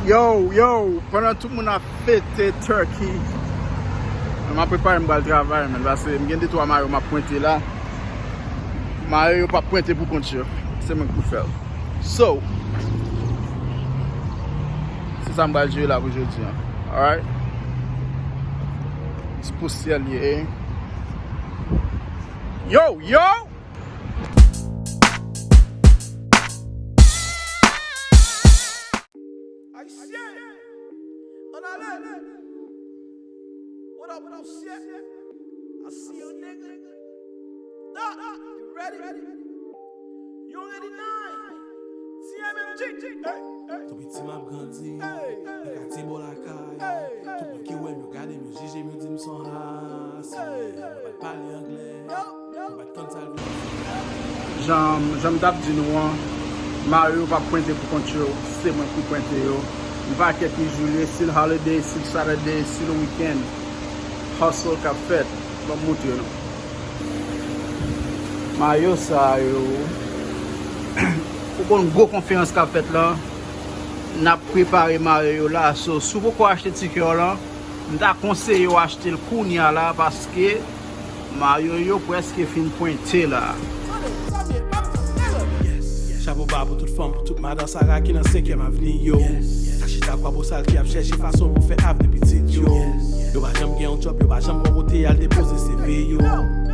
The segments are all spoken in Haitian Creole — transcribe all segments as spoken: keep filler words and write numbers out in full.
Yo, yo, pandan tout moun ap fete turkey, mwen m ap prepare m pral travay, men, paske m gen de twa mayo m ap pwente la. Mayo yo p ap pwente pou kont yo. Se mwen k pou fè l. So, se sa m pral jere la pou jodi a. Alright? Se pou syèl ye. Yo, yo! Ayisyen, ann ale. What up, what up, shit? I see you, nigga. Doc, you ready? You ready, nine? T M M G. Hey, hey. Tou piti m ap grandi nan katye bò lakay. Tout moun ki wè m, yo gade m, yo jije m, yo di m se yon haslè. Yo pa t pale anglè. Yo pa t konn sa l vle di. Jan, jan m t ap di nou an, mayo yo p ap pwente pou kont yo, se mwen ki pwente yo. M pa kè ki jou l ye, si l holiday, si l Saturday, si l weekend. Hustle k ap fèt. Ban m montre nou. Mayo sa yo, ou konn gwo konferans k ap fèt lan, n ap prepare mayo yo la. So, si w poko achte tikè w lan, m ta konseye w achte l kounye a la, paske mayo yo prèske fin pwente la. Chapo ba pou tout fanm, pou tout madan Sara ki nan senkyèm avni yo. Sa chita kwa bosal ki ap chèche fason pou fè avni pitit yo. Yo pa janm gen yon djòb, yo pa janm gon kote y al depoze C V yo.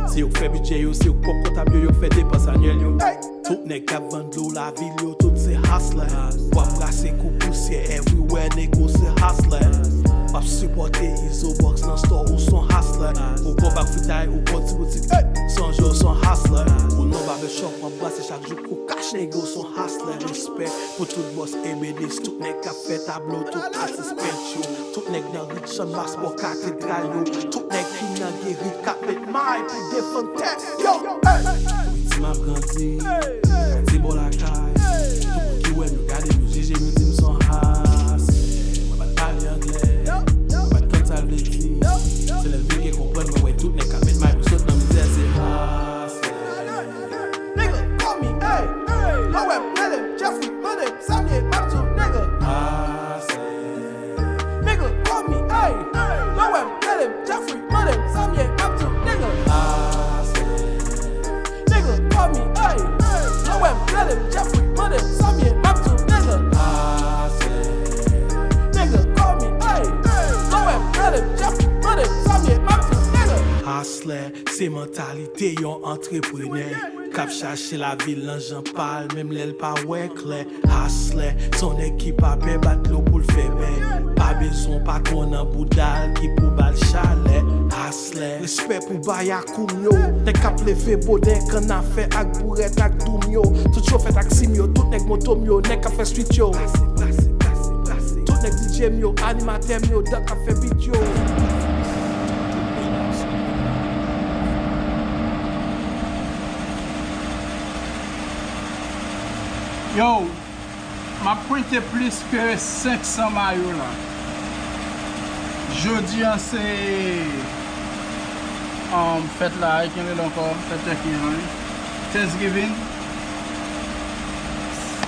Se yo k fè bidjè yo, se yo k pwòp kontab yo, yo k fè depans anyèl yo. Tout nèg k ap vann dlo lavil yo, tout se haslè. W ap brase kou pousyè everywhere, nego se haslè. W ap sipòte Izo Box nan store, ou se yon haslè. Ou gon bak fritay, ou gon ti boutik, sonje w se yon haslè. Ou nan barbershop, w ap brase chak jou kou kach, nego se yon haslè. Respè pou tout bòs ebenis, tout nèg k ap fè tablo, tout atis pent yo. Tout nèg nan ri k chanmas bò katedral yo. Tout nèg ki nan geri k ap met may pou defann tèt yo. Hey! Tou piti m ap grandi nan katye bò lakay. Tout moun ki wè m, yo gade m, yo jije m, yo di m se yon haslè. Mwen pa t pale anglè, mwen pa t konn sa l vle di. Se lè m vin gen konprann, mwen wè tout nèg k ap met may pou sot nan mizè, se haslè. Nigga, call me, hey. Lè w wè m rele m Jeffrey, mande m sa m ye, m ap di w, nigga. Haslè. Nigga, call me, hey. Lè w wè m rele m Jeffrey, mande m sa m ye, m ap di w, nigga. Haslè. Nigga, call me, hey. Lè w wè m rele m Jeffrey, mande m sa m ye, m ap di w, nigga. Haslè. Nigga, call me, hey. Lè w wè m rele m Jeffrey, mande m sa m ye, m ap di w, nigga. Haslè. Se mantalite yon antreprenè k ap chache lavil nan jan pa l, menm lè l pa wè klè. Haslè, se yon nèg ki pa pè bat dlo pou l fè bè. Pa bezwen patwon nan bouda l ki pou ba l chalè. Haslè, respè pou bayakou m yo. Nèg k ap leve boden, kannafè ak bourèt ak doum yo. Tout chofè taksi m yo, tout nèg moto m yo, nèg k ap fè street yo. Tout nèg D J m yo, animatè m yo, dòk k ap fè beat yo. Yo, m ap pwente plis ke senk san mayo la. Jodi a se, um, fèt la, e ki rele ankò, fèt turkey an, wi. Thanksgiving.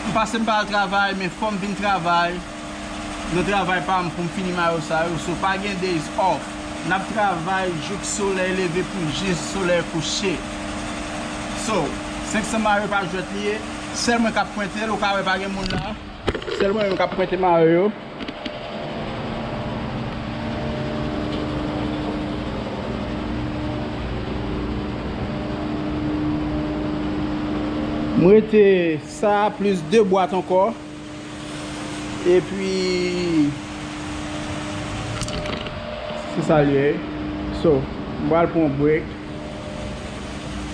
M pase m pa al travay, men fò m vin travay nan travay pa m pou m fini mayo sa yo. So, pa gen days off. N ap travay jouk solèy leve pou jis solèy kouche. So, senk san mayo pa jwèt li ye. Sèl mwen k ap pwente l, ou ka wè pa gen moun la. Sèl mwen menm k ap pwente mayo yo. M rete sa plis de bwat ankò. Epi, se sa l ye. So, m pral pran yon break.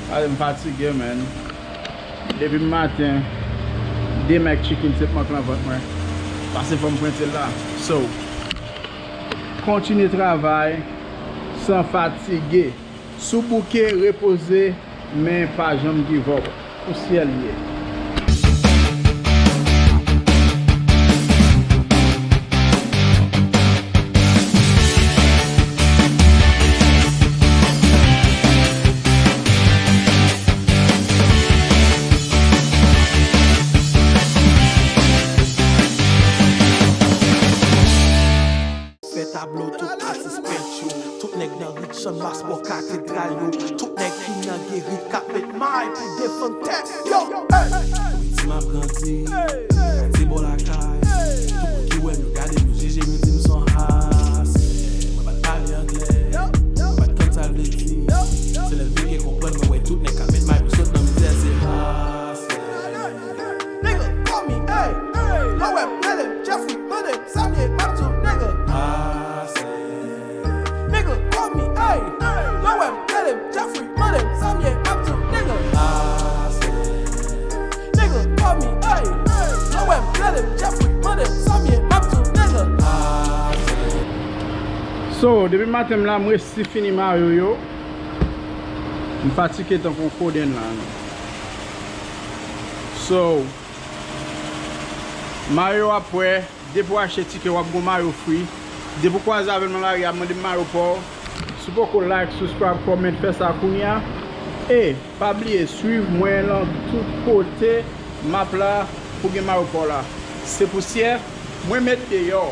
Paske m fatige, man. Depi maten, de mac chicken se p mank nan vant mwen. Pase fò m pwente l la. So, kontinye travay san fatige. Sou bouke, repoze, men pa janm give up. Pou syèl ye. Mas bò katedral yo, tout nèg ki nan geri k ap met may pou defann tèt yo. Hey! Wi, ti m ap grandi, ti bò lakay. Tout moun ki wè m, yo gade m, yo jije m, yo di m s on haslè. Mwen pa t pale anglè, mwen pa t konn sa l vle di. Se lè m vin gen konprann, mwen wè tout nèg k ap met may pou sot nan mizè, se haslè. Nigga, call me, hey, hey. Lè w wè m, rele m, Jeffrey, mande m sa m ye, m ap di w, nigga. Haslè. Nigga, call me, hey, hey. Lè w wè m, rele m, Jeffrey, mande m sa m ye, m ap di w, nigga. Haslè. Nigga, call me, hey, hey. Lè w wè m, rele m, Jeffrey, mande m sa m ye, m ap di w, nigga. Haslè. So, depi maten m la, m resi fini mayo yo. M fatige tankou yon kodenn la, non. So, mayo w ap wè, depi w achte tikè, w ap gon mayo free. Depi w kwaze avè m nan lari a, mande m mayo pa w. Si w poko like, subscribe, comment, fè sa kounye a. E pa bliye swiv mwen lan tout kote m ap la pou gen mayo pa w la. Se pousyè mwen met deyò.